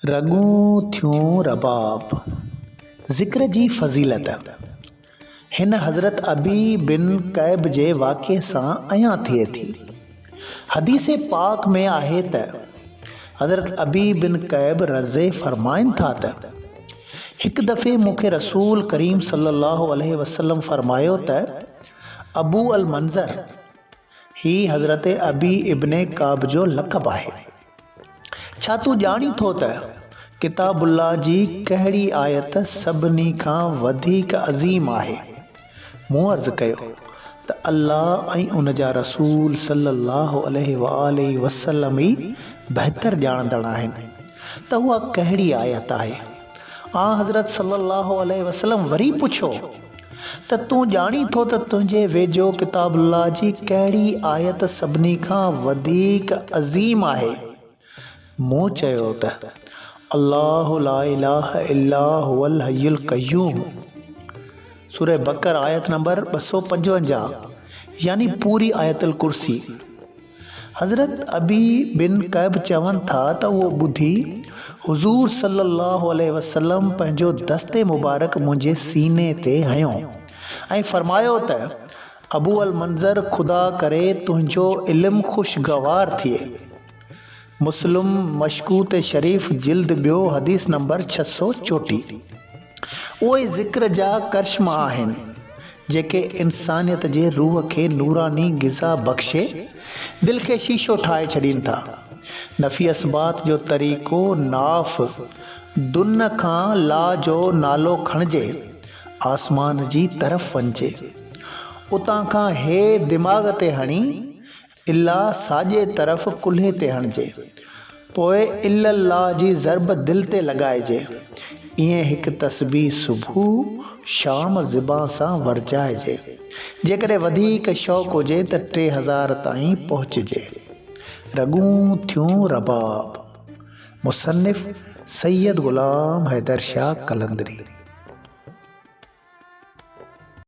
رڳون ٿيون رباب. ذڪر جي فضيلت هن حضرت ابي بن ڪعب جي واقعي سان عيان ٿئي ٿي. حديث پاڪ ۾ آهي ته حضرت ابي بن ڪعب رضه فرمائن ٿا ته هڪ دفعي مون کي رسول ڪريم صلي الله عليه وسلم فرمايو ته ابو المنذر، هي حضرت ابي ابن ڪعب جو لقب آهي. ڇا تون ڄاڻين ٿو ته ڪتاب الله جي ڪهڙي آيت سڀني کان وڌيڪ عظيم آهي؟ مون عرض ڪيو ته الله ۽ ان جا رسول صلّي اللّٰه عليه واٰله وسلّم ئي بهتر ڄاڻندڙ آهن ته اها ڪهڙي آيت آهي؟ آنحضرت صلّي اللّٰه عليه وسلّم وري پڇيو ته تون ڄاڻين ٿو ته تنهنجي ويجهو ڪتاب الله جي ڪهڙي آيت سڀني کان وڌيڪ عظيم آهي؟ مون چيو ته، الله لا اله الا هو الحي القيوم، سوره بقر آيت نمبر 255 يعني پوري آيت الڪرسي. حضرت ابي بن ڪعب چون ٿا ته اهو ٻڌي حضور صلي الله عليه وسلم پنهنجو دست مبارڪ منهنجي سيني تي هنيو ۽ فرمايو ته ابو المنذر خدا ڪري تنهنجو علم خوشگوار ٿئي. مسلم، مشڪوة شريف جلد ٻيو حديث نمبر 634. اهي ذڪر جا ڪرشما آهن. جيڪي انسانيت جي روح کي نوراني غذا بخشي دل کي شيشو ٺاهي ڇڏين ٿا. نفي اثبات جو طريقو ناف دن کان لا جو نالو کڻجي آسمان جي طرف وڃجي. اتان کان هي دماغ تي هڻي الا ساڄي طرف ڪلهي تي هڻجي. پوء الا الله جي ضرب دل تي لڳائجي. ائين هڪ تسبيح صبح شام زبان سان ورجائجي. جيڪڏهن وڌيڪ شوق هجي ته 3000 تائين پهچجي. رڳون ٿيون رباب. مصنف، سيد غلام حيدر شاهه قلندري.